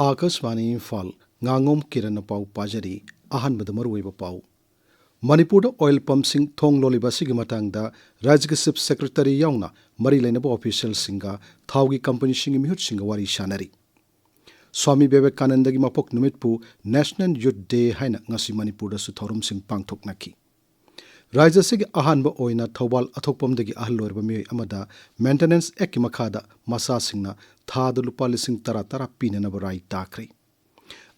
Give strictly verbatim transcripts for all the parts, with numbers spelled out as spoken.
ꯑꯥꯀꯥꯁꯕꯥꯅꯤ ꯏꯝꯐꯥꯜ, ꯉꯥꯉꯣꯝ ꯀꯤꯔꯟꯅ ꯄꯥꯎ ꯄꯥꯖꯔꯤ꯫ ꯑꯍꯥꯟꯕꯗ ꯃꯔꯨꯑꯣꯏꯕ ꯄꯥꯎ꯫ ꯃꯅꯤꯄꯨꯔꯗ ꯑꯣꯏꯜ ꯄꯝꯁꯤꯡ ꯊꯣꯡ ꯂꯣꯜꯂꯤꯕ ꯑꯁꯤꯒꯤ ꯃꯇꯥꯡꯗ ꯔꯥꯖ꯭ꯌꯒꯤ ꯆꯤꯐ ꯁꯦꯀ꯭ꯔꯦꯇꯔꯤ ꯌꯥꯎꯅ ꯃꯔꯤ ꯂꯩꯅꯕ ꯑꯣꯐꯤꯁꯤꯌꯦꯜꯁꯤꯡꯒ ꯊꯥꯎꯒꯤ ꯀꯝꯄꯅꯤꯁꯤꯡꯒꯤ ꯃꯤꯍꯨꯠꯁꯤꯡꯒ ꯋꯥꯔꯤ ꯁꯥꯟꯅꯔꯤ꯫ ꯁ꯭ꯋꯥꯃꯤ ꯕꯤꯕꯦꯀꯥꯅꯟꯗꯒꯤ ꯃꯄꯣꯛ ꯅꯨꯃꯤꯠꯄꯨ ꯅꯦꯁꯅꯦꯜ ꯌꯨꯠ ꯗꯦ ꯍꯥꯏꯅ ꯉꯁꯤ ꯃꯅꯤꯄꯨꯔꯗꯁꯨ ꯊꯧꯔꯝꯁꯤꯡ ꯄꯥꯡꯊꯣꯛꯅꯈꯤ꯫ ꯔꯥꯖ꯭ꯌ ꯑꯁꯤꯒꯤ ꯑꯍꯥꯟꯕ ꯑꯣꯏꯅ ꯊꯧꯕꯥꯜ ꯑꯊꯣꯛꯄꯝꯗꯒꯤ ꯑꯍꯜ ꯑꯣꯏꯔꯕ ꯃꯤꯑꯣꯏ ꯑꯃꯗ ꯃꯦꯟꯇꯦꯅꯦꯟꯁ ꯑꯦꯛꯀꯤ ꯃꯈꯥꯗ ꯃꯆꯥꯁꯤꯡꯅ ꯊꯥꯗ ꯂꯨꯄꯥ ꯂꯤꯁꯤꯡ ꯇꯔꯥ ꯇꯔꯥ ꯄꯤꯅꯅꯕ ꯔꯥꯏ ꯇꯥꯈ꯭ꯔꯦ꯫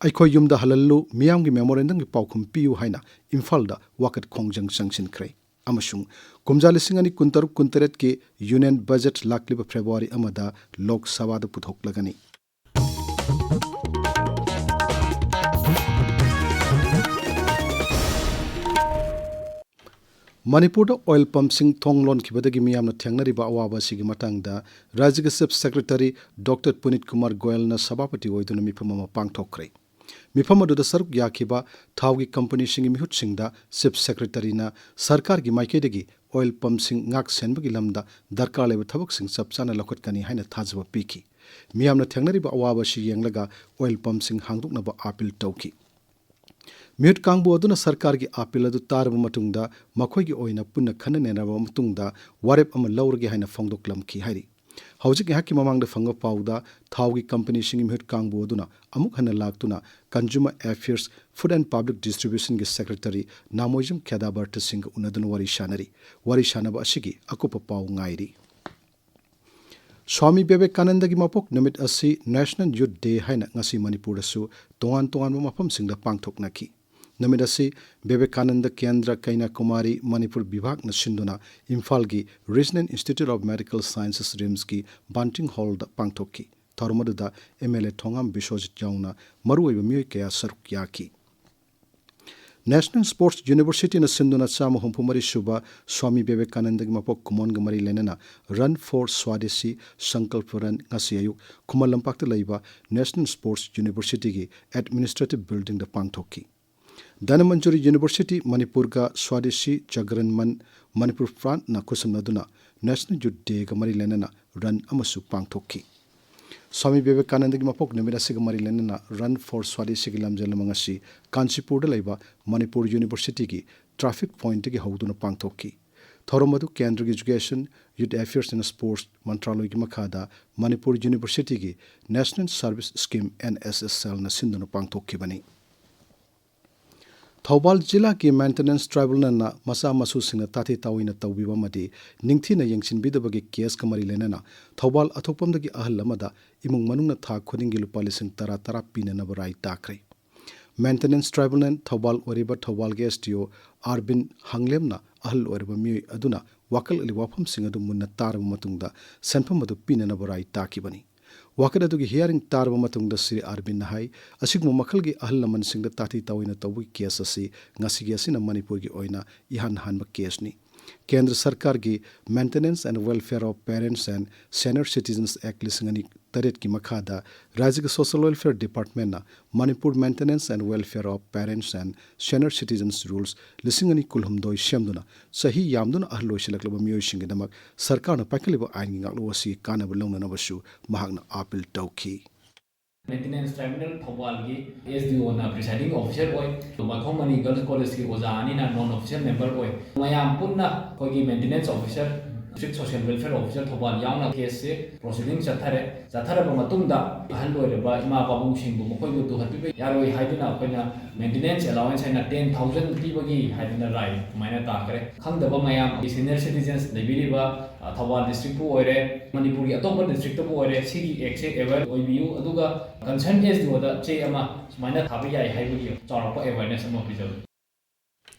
"ꯑꯩꯈꯣꯏ ꯌꯨꯝꯗ ꯍꯜꯍꯜꯂꯨ, ꯃꯤꯌꯥꯝꯒꯤ ꯃꯦꯃꯣꯔꯦꯟꯗꯝꯒꯤ ꯄꯥꯎꯈꯨꯝ ꯄꯤꯌꯨ" ꯍꯥꯏꯅ ꯏꯝꯐꯥꯜꯗ ꯋꯥꯀꯠ ꯈꯣꯡꯖꯪ ꯆꯪꯁꯤꯟꯈ꯭ꯔꯦ꯫ ꯑꯃꯁꯨꯡ ꯀꯨꯝꯖꯥ ꯂꯤꯁꯤꯡ ꯑꯅꯤ ꯀꯨꯟꯇꯔꯨꯛ ꯀꯨꯟꯇꯔꯦꯠꯀꯤ ꯌꯨꯅꯤꯌꯟ ꯕꯖꯦꯠ ꯂꯥꯛꯂꯤꯕ ꯐꯦꯕ꯭ꯔꯨꯋꯥꯔꯤ ꯑꯃꯗ ꯂꯣꯛ ꯁꯚꯥꯗ ꯄꯨꯊꯣꯛꯂꯒꯅꯤ꯫ ꯃꯅꯤꯄꯨꯔꯗ ꯑꯣꯏꯜ ꯄꯝꯁꯤꯡ ꯊꯣꯡ ꯂꯣꯟꯈꯤꯕꯗꯒꯤ ꯃꯤꯌꯥꯝꯅ ꯊꯦꯡꯅꯔꯤꯕ ꯑꯋꯥꯕ ꯑꯁꯤꯒꯤ ꯃꯇꯥꯡꯗ ꯔꯥꯖ꯭ꯌꯒꯤ ꯆꯤꯐ ꯁꯦꯀ꯭ꯔꯦꯇꯔꯤ ꯗꯣꯛꯇꯔ ꯄꯨꯅꯤꯠ ꯀꯨꯃꯥꯔ ꯒꯣꯌꯜꯅ ꯁꯚꯥꯄꯇꯤ ꯑꯣꯏꯗꯨꯅ ꯃꯤꯐꯝ ꯑꯃ ꯄꯥꯡꯊꯣꯛꯈ꯭ꯔꯦ꯫ ꯃꯤꯐꯝ ꯑꯗꯨꯗ ꯁꯔꯨꯛ ꯌꯥꯈꯤꯕ ꯊꯥꯎꯒꯤ ꯀꯝꯄꯅꯤꯁꯤꯡꯒꯤ ꯃꯤꯍꯨꯠꯁꯤꯡꯗ ꯆꯤꯐ ꯁꯦꯀ꯭ꯔꯦꯇꯔꯤꯅ ꯁꯔꯀꯥꯔꯒꯤ ꯃꯥꯏꯀꯩꯗꯒꯤ ꯑꯣꯏꯜ ꯄꯝꯁꯤꯡ ꯉꯥꯛ ꯁꯦꯟꯕꯒꯤ ꯂꯝꯗ ꯗꯔꯀꯥꯔ ꯂꯩꯕ ꯊꯕꯛꯁꯤꯡ ꯆꯞ ꯆꯥꯅ ꯂꯧꯈꯠꯀꯅꯤ ꯍꯥꯏꯅ ꯊꯥꯖꯕ ꯄꯤꯈꯤ꯫ ꯃꯤꯌꯥꯝꯅ ꯊꯦꯡꯅꯔꯤꯕ ꯑꯋꯥꯕ ꯑꯁꯤ ꯌꯦꯡꯂꯒ ꯑꯣꯏꯜ ꯄꯝꯁꯤꯡ ꯍꯥꯡꯗꯣꯛꯅꯕ ꯑꯥꯄꯤꯜ ꯇꯧꯈꯤ꯫ ꯃꯤꯍꯨꯠ ꯀꯥꯡꯕꯨ ꯑꯗꯨꯅ ꯁꯔꯀꯥꯔꯒꯤ ꯑꯥꯄꯤꯜ ꯑꯗꯨ ꯇꯥꯔꯕ ꯃꯇꯨꯡꯗ ꯃꯈꯣꯏꯒꯤ ꯑꯣꯏꯅ ꯄꯨꯟꯅ ꯈꯟꯅ ꯅꯩꯅꯔꯕ ꯃꯇꯨꯡꯗ ꯋꯥꯔꯦꯞ ꯑꯃ ꯂꯧꯔꯒꯦ ꯍꯥꯏꯅ ꯐꯣꯡꯗꯣꯛꯂꯝꯈꯤ ꯍꯥꯏꯔꯤ꯫ ꯍꯧꯖꯤꯛ ꯉꯥꯏꯍꯥꯛꯀꯤ ꯃꯃꯥꯡꯗ ꯐꯪꯕ ꯄꯥꯎꯗ ꯊꯥꯎꯒꯤ ꯀꯝꯄꯅꯤꯁꯤꯡꯒꯤ ꯃꯤꯍꯨꯠ ꯀꯥꯡꯕꯨ ꯑꯗꯨꯅ ꯑꯃꯨꯛ ꯍꯟꯅ ꯂꯥꯛꯇꯨꯅ Consumer Affairs, Food and Public Distributionꯒꯤ ꯁꯦꯀ꯭ꯔꯦꯇꯔꯤ ꯅꯥꯃꯣꯏꯖꯝ ꯈꯦꯗꯥꯕꯔꯇ ꯁꯤꯡꯒ ꯎꯅꯗꯨꯅ ꯋꯥꯔꯤ ꯁꯥꯟꯅꯔꯤ꯫ ꯋꯥꯔꯤ ꯁꯥꯟꯅꯕ ꯑꯁꯤꯒꯤ ꯑꯀꯨꯞꯄ ꯄꯥꯎ ꯉꯥꯏꯔꯤ꯫ ꯁ꯭ꯋꯥꯃꯤ ꯕꯤꯕꯦꯀꯥꯅꯟꯗꯒꯤ ꯃꯄꯣꯛ ꯅꯨꯃꯤꯠ ꯑꯁꯤ ꯅꯦꯁꯅꯦꯜ ꯌꯨꯠ ꯗꯦ ꯍꯥꯏꯅ ꯉꯁꯤ ꯃꯅꯤꯄꯨꯔꯗꯁꯨ ꯇꯣꯉꯥꯟ ꯇꯣꯉꯥꯟꯕ ꯃꯐꯝꯁꯤꯡꯗ ꯄꯥꯡꯊꯣꯛꯅꯈꯤ꯫ ꯅꯨꯃꯤꯠ ꯑꯁꯤ ꯕꯤꯕꯦꯀꯥꯅꯟꯗ ꯀꯦꯟꯗ꯭ꯔ ꯀꯩꯅꯥꯀꯨꯃꯥꯔꯤ ꯃꯅꯤꯄꯨꯔ ꯕꯤꯚꯥꯒꯅ ꯁꯤꯟꯗꯨꯅ ꯏꯝꯐꯥꯜꯒꯤ Regional Institute of Medical Sciences, RIMSꯀꯤ ꯕꯥꯟꯇꯤꯡ ꯍꯣꯜꯗ ꯄꯥꯡꯊꯣꯛꯈꯤ꯫ ꯊꯧꯔꯝ ꯑꯗꯨꯗ MLA ꯊꯣꯉꯥꯝ ꯕꯤꯁ꯭ꯋꯖꯤꯠ ꯌꯥꯎꯅ ꯃꯔꯨꯑꯣꯏꯕ ꯃꯤꯑꯣꯏ ꯀꯌꯥ ꯁꯔꯨꯛ ꯌꯥꯈꯤ꯫ ꯅꯦꯁꯅꯦꯜ ꯁ꯭ꯄꯣꯔꯠꯁ ꯌꯨꯅꯤꯚꯔꯁꯤꯇꯤꯅ ꯁꯤꯟꯗꯨꯅ ꯆꯥꯝꯃ ꯍꯨꯝꯐꯨ ꯃꯔꯤ ꯁꯨꯕ ꯁ꯭ꯋꯥꯃꯤ ꯕꯤꯕꯦꯀꯥꯅꯟꯗꯒꯤ ꯃꯄꯣꯛ ꯀꯨꯃꯣꯟꯒ ꯃꯔꯤ ꯂꯩꯅꯅ Run for Swadeshi Sankalp Run ꯉꯁꯤ ꯑꯌꯨꯛ ꯈꯨꯃꯟ ꯂꯝꯄꯥꯛꯇ ꯂꯩꯕ ꯅꯦꯁꯅꯦꯜ ꯁ꯭ꯄꯣꯔꯠꯁ ꯌꯨꯅꯤꯚꯔꯁꯤꯇꯤꯒꯤ ꯑꯦꯗꯃꯤꯅꯤꯁꯇ꯭ꯔꯦꯇꯤꯚ ꯕꯤꯜꯗꯤꯡꯗ ꯄꯥꯡꯊꯣꯛꯈꯤ꯫ ꯙꯅꯃꯟꯖꯨꯔꯤ ꯌꯨꯅꯤꯚꯔꯁꯤꯇꯤ ꯃꯅꯤꯄꯨꯔꯒ ꯁ꯭ꯋꯥꯗꯦꯁꯤ ꯖꯒꯔꯟ ꯃꯟ ꯃꯅꯤꯄꯨꯔ ꯐ꯭ꯔꯟꯠꯅ ꯈꯨꯠꯁꯝꯅꯗꯨꯅ ꯅꯦꯁꯅꯦꯜ ꯌꯨꯠ ꯗꯦꯒ ꯃꯔꯤ ꯂꯩꯅꯅ ꯔꯟ ꯑꯃꯁꯨ ꯄꯥꯡꯊꯣꯛꯈꯤ꯫ ꯁ꯭ꯋꯥꯃꯤ ꯕꯤꯕꯦꯀꯥꯅꯟꯗꯒꯤ ꯃꯄꯣꯛ ꯅꯨꯃꯤꯠ ꯑꯁꯤꯒ ꯃꯔꯤ ꯂꯩꯅꯅ Run for Swadeshi ꯒꯤ ꯂꯝꯖꯦꯜ ꯑꯃ ꯉꯁꯤ ꯀꯥꯟꯆꯤꯄꯨꯔꯗ ꯂꯩꯕ ꯃꯅꯤꯄꯨꯔ ꯌꯨꯅꯤꯚꯔꯁꯤꯇꯤꯒꯤ ꯇ꯭ꯔꯥꯐꯤꯛ ꯄꯣꯏꯟꯠꯇꯒꯤ ꯍꯧꯗꯨꯅ ꯄꯥꯡꯊꯣꯛꯈꯤ꯫ ꯊꯧꯔꯝ ꯑꯗꯨ ꯀꯦꯟꯗ꯭ꯔꯒꯤ Education, Youth Affairs and Sports ꯃꯟꯇ꯭ꯔꯥꯂꯣꯏꯒꯤ ꯃꯈꯥꯗ ꯃꯅꯤꯄꯨꯔ ꯌꯨꯅꯤꯚꯔꯁꯤꯇꯤꯒꯤ National Service Scheme, N S S Cell ꯅ ꯁꯤꯟꯗꯨꯅ ꯄꯥꯡꯊꯣꯛꯈꯤꯕꯅꯤ꯫ ꯊꯧꯕꯥꯜ ꯖꯤꯂꯥꯒꯤ Maintenance Tribunal ꯅ ꯃꯆꯥ ꯃꯁꯨꯁꯤꯡꯅ ꯇꯥꯊꯤ ꯇꯥꯑꯣꯏꯅ ꯇꯧꯕꯤꯕ ꯑꯃꯗꯤ ꯅꯤꯡꯊꯤꯅ ꯌꯦꯡꯁꯤꯟꯕꯤꯗꯕꯒꯤ ꯀꯦꯁꯀ ꯃꯔꯤ ꯂꯩꯅꯅ ꯊꯧꯕꯥꯜ ꯑꯊꯣꯛꯄꯝꯗꯒꯤ ꯑꯍꯜ ꯑꯃꯗ ꯏꯃꯨꯡ ꯃꯅꯨꯡꯅ ꯊꯥ ꯈꯨꯗꯤꯡꯒꯤ ꯂꯨꯄꯥ ꯂꯤꯁꯤꯡ ꯇꯔꯥ ꯇꯔꯥ ꯄꯤꯅꯅꯕ ꯔꯥꯏ ꯇꯥꯈ꯭ꯔꯦ꯫ Maintenance Tribunal ꯊꯧꯕꯥꯜ ꯑꯣꯏꯔꯤꯕ ꯊꯧꯕꯥꯜꯒꯤ S D O ꯑꯥꯔꯕꯤꯟ ꯍꯥꯡꯂꯦꯝꯅ ꯑꯍꯜ ꯑꯣꯏꯔꯕ ꯃꯤꯑꯣꯏ ꯑꯗꯨꯅ ꯋꯥꯀꯠꯂꯛꯂꯤꯕ ꯋꯥꯐꯝꯁꯤꯡ ꯑꯗꯨ ꯃꯨꯟꯅ ꯇꯥꯔꯕ ꯃꯇꯨꯡꯗ ꯁꯦꯟꯐꯝ ꯑꯗꯨ ꯄꯤꯅꯅꯕ ꯔꯥꯏ ꯇꯥꯈꯤꯕꯅꯤ꯫ ꯋꯥꯀꯠ ꯑꯗꯨꯒꯤ hearing ꯇꯥꯔꯕ ꯃꯇꯨꯡꯗ ꯁ꯭ꯔꯤ ꯑꯥꯔꯕꯤꯟꯅ ꯍꯥꯏ, ꯑꯁꯤꯒꯨꯝꯕ ꯃꯈꯜꯒꯤ ꯑꯍꯜ ꯂꯃꯟꯁꯤꯡꯗ ꯇꯥꯊꯤ ꯇꯥꯑꯣꯏꯅ ꯇꯧꯕꯒꯤ ꯀꯦꯁ ꯑꯁꯤ ꯉꯁꯤꯒꯤ ꯑꯁꯤꯅ ꯃꯅꯤꯄꯨꯔꯒꯤ ꯑꯣꯏꯅ ꯏꯍꯥꯟ ꯍꯥꯟꯕ ꯀꯦꯁꯅꯤ꯫ ꯀꯦꯟꯗ꯭ꯔ ꯁꯔꯀꯥꯔꯒꯤ Maintenance and Welfare of Parents and Senior Citizens Act ꯂꯤꯁꯤꯡ ꯑꯅꯤ ꯇꯔꯦꯠꯀꯤ ꯃꯈꯥꯗ ꯔꯥꯖ꯭ꯌꯒꯤ Social Welfare Department ꯅ Manipur Maintenance and Welfare of Parents and Senior Citizens Rules ꯂꯤꯁꯤꯡ ꯑꯅꯤ ꯀꯨꯟꯍꯨꯝꯗꯣꯏ ꯁꯦꯝꯗꯨꯅ ꯆꯍꯤ ꯌꯥꯝꯗꯨꯅ ꯑꯍꯜ ꯑꯣꯏꯁꯤꯜꯂꯛꯂꯕ ꯃꯤꯑꯣꯏꯁꯤꯡꯒꯤꯗꯃꯛ ꯁꯔꯀꯥꯔꯅ ꯄꯥꯏꯈꯠꯂꯤꯕ ꯑꯥꯏꯟꯒꯤ ꯉꯥꯛꯂꯧ ꯑꯁꯤꯒꯤ ꯀꯥꯟꯅꯕ ꯂꯧꯅꯅꯕꯁꯨ ꯃꯍꯥꯛꯅ appeal ꯇꯧꯈꯤ꯫ Maintenance Tribunal ꯊꯧꯕꯥꯜꯒꯤ S D O ꯅ presiding officer ꯑꯣꯏ, ꯃꯥꯏꯈꯣꯝ ꯃꯅꯤ Girls College ꯀꯤ ꯑꯣꯖꯥ ꯑꯅꯤꯅ non official member ꯑꯣꯏ꯫ ꯃꯌꯥꯝ ꯄꯨꯟꯅ ꯑꯩꯈꯣꯏꯒꯤ Maintenance Officer, District Social Welfare Officer Thoubal ꯌꯥꯎꯅ case ꯁꯦ proceeding ꯆꯠꯊꯔꯦ꯫ ꯆꯠꯊꯔꯕ ꯃꯇꯨꯡꯗ ꯑꯍꯜ ꯑꯣꯏꯔꯕ ꯏꯃꯥ ꯄꯥꯕꯨꯡꯁꯤꯡꯕꯨ ꯃꯈꯣꯏꯕꯨ ꯇꯨꯍꯠꯄꯤꯕ ꯌꯥꯔꯣꯏ ꯍꯥꯏꯗꯨꯅ ꯑꯩꯈꯣꯏꯅ maintenance allowance ꯍꯥꯏꯅ ten thousand ꯄꯤꯕꯒꯤ ꯍꯥꯏꯗꯨꯅ ꯔꯥꯏ ꯑꯗꯨꯃꯥꯏꯅ ꯇꯥꯈ꯭ꯔꯦ꯫ ꯈꯪꯗꯕ ꯃꯌꯥꯝ, senior citizens ꯂꯩꯕꯤꯔꯤꯕ, ꯑ, ꯊꯧꯕꯥꯜ district ꯄꯨ ꯑꯣꯏꯔꯦ, ꯃꯅꯤꯄꯨꯔꯒꯤ ꯑꯇꯣꯞꯄ district ꯇꯕꯨ ꯑꯣꯏꯔꯦ, ꯁꯤꯒꯤ act ꯁꯦ aware ꯑꯣꯏꯕꯤꯌꯨ, ꯑꯗꯨꯒ concern S D O ꯗ ꯆꯦ ꯑꯃ ꯁꯨꯃꯥꯏꯅ ꯊꯥꯕ ꯌꯥꯏ ꯍꯥꯏꯕꯒꯤ ꯆꯥꯎꯔꯥꯛꯄ awareness ꯑꯃ ꯄꯤꯖꯕꯅꯤ꯫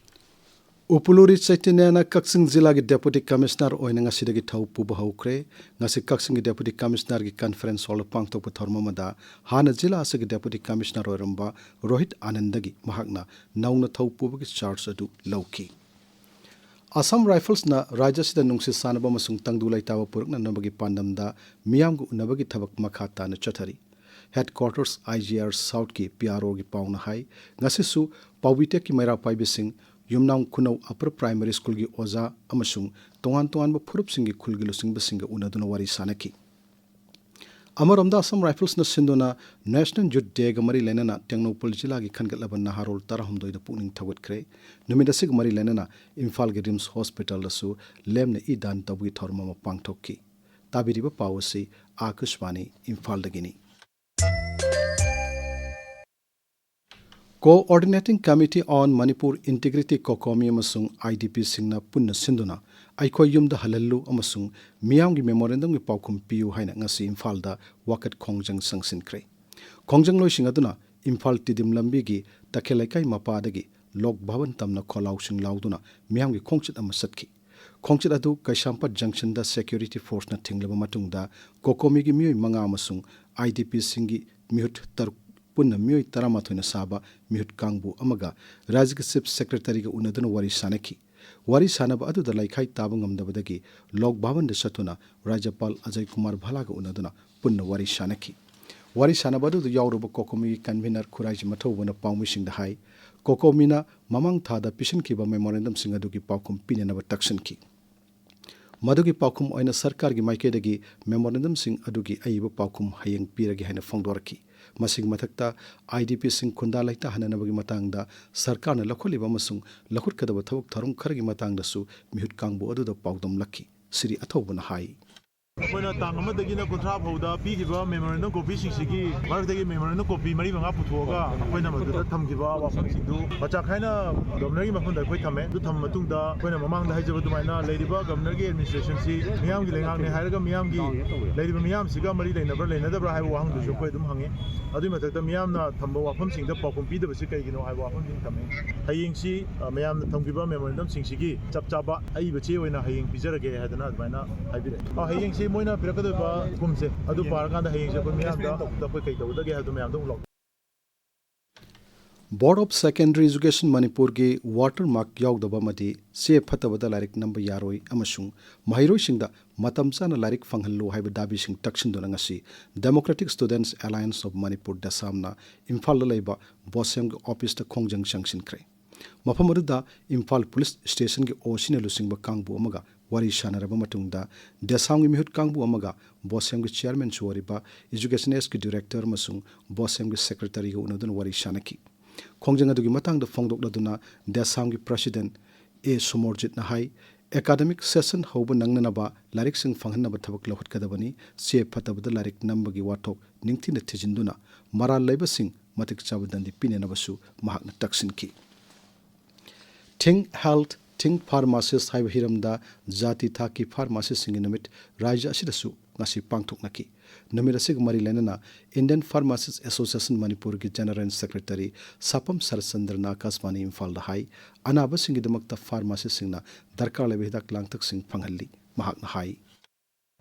ꯎꯄꯨꯂꯨꯔꯤ ꯆꯩꯇꯟꯌꯅ ꯀꯛꯆꯤꯡ ꯖꯤꯂꯥꯒꯤ Deputy Commissioner ꯑꯣꯏꯅ ꯉꯁꯤꯗꯒꯤ ꯊꯧ ꯄꯨꯕ ꯍꯧꯈ꯭ꯔꯦ꯫ ꯉꯁꯤ ꯀꯛꯆꯤꯡꯒꯤ Deputy Commissioner ꯒꯤ conference hall ꯗ ꯄꯥꯡꯊꯣꯛꯄ ꯊꯧꯔꯝ ꯑꯃꯗ ꯍꯥꯟꯅ ꯖꯤꯂꯥ ꯑꯁꯤꯒꯤ Deputy Commissioner ꯑꯣꯏꯔꯝꯕ ꯔꯣꯍꯤꯠ ꯑꯥꯅꯟꯗꯒꯤ ꯃꯍꯥꯛꯅ ꯅꯧꯅ ꯊꯧ ꯄꯨꯕꯒꯤ charge ꯑꯗꯨ ꯂꯧꯈꯤ꯫ Assam Rifles ꯅ ꯔꯥꯖ꯭ꯌ ꯑꯁꯤꯗ ꯅꯨꯡꯁꯤ ꯆꯥꯟꯅꯕ ꯑꯃꯁꯨꯡ ꯇꯪꯗꯨ ꯂꯩꯇꯥꯕ ꯄꯨꯔꯛꯅꯅꯕꯒꯤ ꯄꯥꯟꯗꯝꯗ ꯃꯤꯌꯥꯝꯒ ꯎꯅꯕꯒꯤ ꯊꯕꯛ ꯃꯈꯥ ꯇꯥꯅ ꯆꯠꯊꯔꯤ꯫ Headquarters I G R South ꯀꯤ P R O ꯒꯤ ꯄꯥꯎꯅ ꯍꯥꯏ, ꯉꯁꯤꯁꯨ ꯄꯥꯎꯕꯤꯇꯦꯛꯀꯤ ꯃꯩꯔꯥ ꯄꯥꯏꯕꯤꯁꯤꯡ, ꯌꯨꯝꯅꯥꯝ ꯈꯨꯅꯧ Upper Primary School ꯒꯤ ꯑꯣꯖꯥ ꯑꯃꯁꯨꯡ ꯇꯣꯉꯥꯟ ꯇꯣꯉꯥꯟꯕ ꯐꯨꯔꯨꯞꯁꯤꯡꯒꯤ ꯈꯨꯜꯒꯤ ꯂꯨꯆꯤꯡꯕꯁꯤꯡꯒ ꯎꯅꯗꯨꯅ ꯋꯥꯔꯤ ꯁꯥꯅꯈꯤ꯫ ꯑꯃꯔꯣꯝꯗ, ꯑꯁꯥꯝ ꯔꯥꯏꯐꯜꯁꯅ ꯁꯤꯟꯗꯨꯅ National Youth Dayꯒ ꯃꯔꯤ ꯂꯩꯅꯅ ꯇꯦꯡꯅꯧꯄꯜ ꯖꯤꯂꯥꯒꯤ ꯈꯟꯒꯠꯂꯕ ꯅꯍꯥꯔꯣꯜ ꯇꯔꯥꯍꯨꯝꯗꯣꯏꯗ ꯄꯨꯛꯅꯤꯡ ꯊꯧꯒꯠꯈ꯭ꯔꯦ꯫ ꯅꯨꯃꯤꯠ ꯑꯁꯤꯒ ꯃꯔꯤ ꯂꯩꯅꯅ ꯏꯝꯐꯥꯜꯒꯤ ꯔꯤꯝꯁ ꯍꯣꯁꯄꯤꯇꯥꯜꯗꯁꯨ ꯂꯦꯝꯅ ꯏ ꯗꯥꯟ ꯇꯧꯕꯒꯤ ꯊꯧꯔꯝ ꯑꯃ ꯄꯥꯡꯊꯣꯛꯈꯤ꯫ ꯇꯥꯕꯤꯔꯤꯕ ꯄꯥꯎ ꯑꯁꯤ ꯑꯥꯀꯥꯁꯕꯥꯅꯤ ꯏꯝꯐꯥꯜꯗꯒꯤꯅꯤ꯫ Coordinating Committee on Manipur Integrity, COCOMI, ꯑꯃꯁꯨꯡ IDPꯁꯤꯡꯅ ꯄꯨꯟꯅ ꯁꯤꯟꯗꯨꯅ "ꯑꯩꯈꯣꯏ ꯌꯨꯝꯗ ꯍꯜꯍꯜꯂꯨ" ꯑꯃꯁꯨꯡ "ꯃꯤꯌꯥꯝꯒꯤ ꯃꯦꯃꯣꯔꯦꯟꯗꯝꯒꯤ ꯄꯥꯎꯈꯨꯝ ꯄꯤꯌꯨ" ꯍꯥꯏꯅ ꯉꯁꯤ ꯏꯝꯐꯥꯜꯗ ꯋꯥꯀꯠ ꯈꯣꯡꯖꯪ ꯆꯪꯁꯤꯟꯈ꯭ꯔꯦ꯫ ꯈꯣꯡꯖꯪꯂꯣꯏꯁꯤꯡ ꯑꯗꯨꯅ ꯏꯝꯐꯥꯜ ꯇꯤꯗꯤꯝ ꯂꯝꯕꯤꯒꯤ ꯇꯈꯦꯜ ꯂꯩꯀꯥꯏ ꯃꯄꯥꯗꯒꯤ ꯂꯣꯛ ꯚꯕꯟ ꯇꯝꯅ ꯈꯣꯜꯂꯥꯎꯁꯤꯡ ꯂꯥꯎꯗꯨꯅ ꯃꯤꯌꯥꯝꯒꯤ ꯈꯣꯡꯆꯠ ꯑꯃ ꯆꯠꯈꯤ꯫ ꯈꯣꯡꯆꯠ ꯑꯗꯨ ꯀꯩꯁꯥꯝꯄꯥꯠ ꯖꯪꯁꯟꯗ ꯁꯦꯀ꯭ꯌꯨꯔꯤꯇꯤ ꯐꯣꯔꯁꯅ ꯊꯤꯡꯂꯕ ꯃꯇꯨꯡꯗ, COCOMIꯒꯤ ꯃꯤꯑꯣꯏ ꯃꯉꯥ ꯑꯃꯁꯨꯡ IDPꯁꯤꯡꯒꯤ ꯃꯤꯍꯨꯠ ꯇꯔꯨꯛ, ꯄꯨꯟꯅ ꯃꯤꯑꯣꯏ ꯇꯔꯥꯃꯥꯊꯣꯏꯅ ꯁꯥꯕ ꯃꯤꯍꯨꯠ ꯀꯥꯡꯕꯨ ꯑꯃꯒ ꯔꯥꯖ꯭ꯌꯒꯤ ꯆꯤꯐ ꯁꯦꯀ꯭ꯔꯦꯇꯔꯤꯒ ꯎꯅꯗꯨꯅ ꯋꯥꯔꯤ ꯁꯥꯅꯈꯤ꯫ ꯋꯥꯔꯤ ꯁꯥꯅꯕ ꯑꯗꯨꯗ ꯂꯩꯈꯥꯏ ꯇꯥꯕ ꯉꯝꯗꯕꯗꯒꯤ ꯂꯣꯛ ꯚꯕꯟꯗ ꯆꯠꯇꯨꯅ ꯔꯥꯖ꯭ꯌꯄꯥꯜ ꯑꯖꯌ ꯀꯨꯃꯥꯔ ꯚꯜꯂꯥꯒ ꯎꯅꯗꯨꯅ ꯄꯨꯟꯅ ꯋꯥꯔꯤ ꯁꯥꯅꯈꯤ꯫ ꯋꯥꯔꯤ ꯁꯥꯅꯕ ꯑꯗꯨꯗ ꯌꯥꯎꯔꯨꯕ COCOMIꯒꯤ ꯀꯟꯚꯤꯅꯔ ꯈꯨꯔꯥꯏꯖꯝ ꯑꯊꯧꯕꯅ ꯄꯥꯎꯃꯤꯁꯤꯡꯗ ꯍꯥꯏ, COCOMIꯅ ꯃꯃꯥꯡ ꯊꯥꯗ ꯄꯤꯁꯤꯟꯈꯤꯕ ꯃꯦꯃꯣꯔꯦꯟꯗꯝꯁꯤꯡ ꯑꯗꯨꯒꯤ ꯄꯥꯎꯈꯨꯝ ꯄꯤꯅꯅꯕ ꯇꯛꯁꯤꯟꯈꯤ꯫ ꯃꯗꯨꯒꯤ ꯄꯥꯎꯈꯨꯝ ꯑꯣꯏꯅ ꯁꯔꯀꯥꯔꯒꯤ ꯃꯥꯏꯀꯩꯗꯒꯤ ꯃꯦꯃꯣꯔꯦꯟꯗꯝꯁꯤꯡ ꯑꯗꯨꯒꯤ ꯑꯏꯕ ꯄꯥꯎꯈꯨꯝ ꯍꯌꯦꯡ ꯄꯤꯔꯒꯦ ꯍꯥꯏꯅ ꯐꯣꯡꯗꯣꯔꯛꯈꯤ꯫ ꯃꯁꯤꯒꯤ ꯃꯊꯛꯇ, IDPꯁꯤꯡ ꯈꯨꯟꯗꯥ ꯂꯩꯇꯥꯍꯟꯅꯅꯕꯒꯤ ꯃꯇꯥꯡꯗ ꯁꯔꯀꯥꯔꯅ ꯂꯧꯈꯠꯂꯤꯕ ꯑꯃꯁꯨꯡ ꯂꯧꯈꯠꯀꯗꯕ ꯊꯕꯛ ꯊꯧꯔꯝ ꯈꯔꯒꯤ ꯃꯇꯥꯡꯗꯁꯨ ꯃꯤꯍꯨꯠ ꯀꯥꯡꯕꯨ ꯑꯗꯨꯗ ꯄꯥꯎꯗꯝꯂꯛꯈꯤ꯫ ꯁ꯭ꯔꯤ ꯑꯊꯧꯕꯅ ꯍꯥꯏ꯫ ꯑꯩꯈꯣꯏꯅ ꯇꯥꯡ ꯑꯃꯗꯒꯤꯅ ꯀꯨꯟꯊ꯭ꯔꯥ ꯐꯥꯎꯗ ꯄꯤꯈꯤꯕ ꯃꯦꯃꯣꯔꯦꯟꯗꯝ ꯀꯣꯄꯤꯁꯤꯡꯁꯤꯒꯤ ꯃꯔꯛꯇꯒꯤ ꯃꯦꯃꯣꯔꯦꯟꯗꯝ ꯀꯣꯄꯤ ꯃꯔꯤ ꯃꯉꯥ ꯄꯨꯊꯣꯛꯑꯒ ꯑꯩꯈꯣꯏꯅ ꯃꯗꯨꯗ ꯊꯝꯈꯤꯕ ꯋꯥꯐꯝꯁꯤꯡꯗꯨ ꯃꯆꯥꯛ ꯈꯥꯏꯅ ꯒꯚꯔꯅꯔꯒꯤ ꯃꯐꯝꯗ ꯑꯩꯈꯣꯏ ꯊꯝꯃꯦ꯫ ꯑꯗꯨ ꯊꯝꯕ ꯃꯇꯨꯡꯗ ꯑꯩꯈꯣꯏꯅ ꯃꯃꯥꯡꯗ ꯍꯥꯏꯖꯕ ꯑꯗꯨꯃꯥꯏꯅ ꯂꯩꯔꯤꯕ ꯒꯚꯔꯅꯔꯒꯤ ꯑꯦꯗꯃꯤꯅꯤꯁꯇ꯭ꯔꯦꯁꯟꯁꯤ ꯃꯤꯌꯥꯝꯒꯤ ꯂꯩꯉꯥꯛꯅꯤ ꯍꯥꯏꯔꯒ ꯃꯤꯌꯥꯝꯒꯤ ꯂꯩꯔꯤꯕ ꯃꯤꯌꯥꯝꯁꯤꯒ ꯃꯔꯤ ꯂꯩꯅꯕ꯭ꯔꯥ ꯂꯩꯅꯗꯕ꯭ꯔꯥ ꯍꯥꯏꯕ ꯋꯥꯍꯪꯗꯨꯁꯨ ꯑꯩꯈꯣꯏ ꯑꯗꯨꯝ ꯍꯪꯉꯤ꯫ ꯑꯗꯨꯒꯤ ꯃꯊꯛꯇ ꯃꯤꯌꯥꯝꯅ ꯊꯝꯕ ꯋꯥꯐꯝꯁꯤꯡꯗ ꯄꯥꯎꯈꯨꯝ ꯄꯤꯗꯕꯁꯤ ꯀꯩꯒꯤꯅꯣ ꯍꯥꯏꯕ ꯋꯥꯐꯝꯁꯤꯡ ꯊꯝꯃꯤ꯫ ꯍꯌꯦꯡꯁꯤ, ꯑ, ꯃꯌꯥꯝꯅ ꯊꯝꯈꯤꯕ ꯃꯦꯃꯣꯔꯦꯟꯗꯝꯁꯤꯡꯁꯤꯒꯤ ꯆꯞ ꯆꯥꯕ ꯑꯏꯕ ꯆꯦ ꯑꯣꯏꯅ ꯍꯌꯦꯡ ꯄꯤꯖꯔꯒꯦ ꯍꯥꯏꯗꯅ ꯑꯗꯨꯃꯥꯏꯅ ꯍꯥꯏꯕꯤꯔꯛꯑꯦ꯫ ꯑ, ꯍꯌꯦꯡꯁꯤ ꯃꯣꯏꯅ ꯄꯤꯔꯛꯀꯗꯣꯏꯕ ꯄꯨꯝꯁꯦ ꯑꯗꯨ ꯄꯥꯔꯀꯥꯟꯗ ꯍꯌꯦꯡꯁꯦ ꯑꯩꯈꯣꯏ ꯃꯤꯌꯥꯝꯗ ꯑꯩꯈꯣꯏ ꯀꯩ ꯇꯧꯒꯗꯒꯦ ꯍꯥꯏꯕꯗꯨ ꯃꯌꯥꯝꯗ ꯑꯃꯨꯛ ꯂꯥꯎ- Board of Secondary Education ꯃꯅꯤꯄꯨꯔꯒꯤ ꯋꯥꯇꯔ ꯃꯥꯔꯛ ꯌꯥꯎꯗꯕ ꯑꯃꯗꯤ ꯆꯦ ꯐꯠꯇꯕꯗ ꯂꯥꯏꯔꯤꯛ ꯅꯝꯕ ꯌꯥꯔꯣꯏ ꯑꯃꯁꯨꯡ ꯃꯍꯩꯔꯣꯏꯁꯤꯡꯗ ꯃꯇꯝ ꯆꯥꯅ ꯂꯥꯏꯔꯤꯛ ꯐꯪꯍꯜꯂꯨ ꯍꯥꯏꯕ ꯗꯥꯕꯤꯁꯤꯡ ꯇꯛꯁꯤꯟꯗꯨꯅ ꯉꯁꯤ Democratic Students Alliance of Manipur, ꯗꯦꯁꯥꯝꯅ ꯏꯝꯐꯥꯜꯗ ꯂꯩꯕ ꯕꯣꯁꯦꯝꯒꯤ ꯑꯣꯐꯤꯁꯇ ꯈꯣꯡꯖꯪ ꯆꯪꯁꯤꯟꯈ꯭ꯔꯦ꯫ ꯃꯐꯝ ꯑꯗꯨꯗ ꯏꯝꯐꯥꯜ ꯄꯨꯂꯤꯁ ꯁ꯭ꯇꯦꯁꯟꯒꯤ OCꯅ ꯂꯨꯆꯤꯡꯕ ꯀꯥꯡꯕꯨ ꯑꯃꯒ ꯋꯥꯔꯤ ꯁꯥꯟꯅꯔꯕ ꯃꯇꯨꯡꯗ ꯗꯦꯁꯥꯝꯒꯤ ꯃꯤꯍꯨꯠ ꯀꯥꯡꯕꯨ ꯑꯃꯒ ꯕꯣꯁꯦꯝꯒꯤ ꯆꯤꯌꯔꯃꯦꯟꯁꯨ ꯑꯣꯏꯔꯤꯕ ꯏꯖꯨꯀꯦꯁꯟ ꯑꯦꯁꯀꯤ ꯗꯤꯔꯦꯛꯇꯔ ꯑꯃꯁꯨꯡ ꯕꯣꯁꯦꯝꯒꯤ ꯁꯦꯀ꯭ꯔꯦꯇꯔꯤꯒ ꯎꯅꯗꯨꯅ ꯋꯥꯔꯤ ꯁꯥꯟꯅꯈꯤ꯫ ꯈꯣꯡꯖꯪ ꯑꯗꯨꯒꯤ ꯃꯇꯥꯡꯗ ꯐꯣꯡꯗꯣꯛꯂꯗꯨꯅ ꯗꯦꯁꯥꯝꯒꯤ ꯄ꯭ꯔꯁꯤꯗꯦꯟ ꯑꯦ ꯁꯨꯃꯣꯔꯖꯤꯠꯅ ꯍꯥꯏ, ꯑꯦꯀꯥꯗꯃꯤꯛ ꯁꯦꯁꯟ ꯍꯧꯕ ꯅꯪꯅꯅꯕ ꯂꯥꯏꯔꯤꯛꯁꯤꯡ ꯐꯪꯍꯟꯅꯕ ꯊꯕꯛ ꯂꯧꯈꯠꯀꯗꯕꯅꯤ꯫ ꯆꯦ ꯐꯠꯇꯕꯗ ꯂꯥꯏꯔꯤꯛ ꯅꯝꯕꯒꯤ ꯋꯥꯊꯣꯛ ꯅꯤꯡꯊꯤꯅ ꯊꯤꯖꯤꯟꯗꯨꯅ ꯃꯔꯥꯜ ꯂꯩꯕꯁꯤꯡ ꯃꯇꯤꯛ ꯆꯥꯕ ꯗꯟꯗꯤ ꯄꯤꯅꯅꯕꯁꯨ ꯃꯍꯥꯛꯅ ꯇꯛꯁꯤꯟꯈꯤ꯫ Think Health, Think Pharmacist ꯍꯥꯏꯕ ꯍꯤꯔꯝꯗ ꯖꯥꯇꯤ ꯊꯥꯛꯀꯤ ꯐꯥꯔꯃꯥꯁꯤꯁꯁꯤꯡꯒꯤ ꯅꯨꯃꯤꯠ ꯔꯥꯖ꯭ꯌ ꯑꯁꯤꯗꯁꯨ ꯉꯁꯤ ꯄꯥꯡꯊꯣꯛꯅꯈꯤ꯫ ꯅꯨꯃꯤꯠ ꯑꯁꯤꯒ ꯃꯔꯤ ꯂꯩꯅꯅ Indian Pharmacist Association ꯃꯅꯤꯄꯨꯔꯒꯤ ꯖꯦꯅꯔꯦꯜ ꯁꯦꯀ꯭ꯔꯦꯇꯔꯤ ꯁꯥꯄꯝ ꯁꯔꯠꯆꯟꯗ꯭ꯔꯅ ꯑꯀꯥꯁꯕꯥꯅꯤ ꯏꯝꯐꯥꯜꯗ ꯍꯥꯏ, ꯑꯅꯥꯕꯁꯤꯡꯒꯤꯗꯃꯛꯇ ꯐꯥꯔꯃꯥꯁꯤꯁꯁꯤꯡꯅ ꯗꯔꯀꯥꯔ ꯂꯩꯕ ꯍꯤꯗꯥꯛ ꯂꯥꯡꯊꯛꯁꯤꯡ ꯐꯪꯍꯜꯂꯤ꯫ ꯃꯍꯥꯛꯅ ꯍꯥꯏ,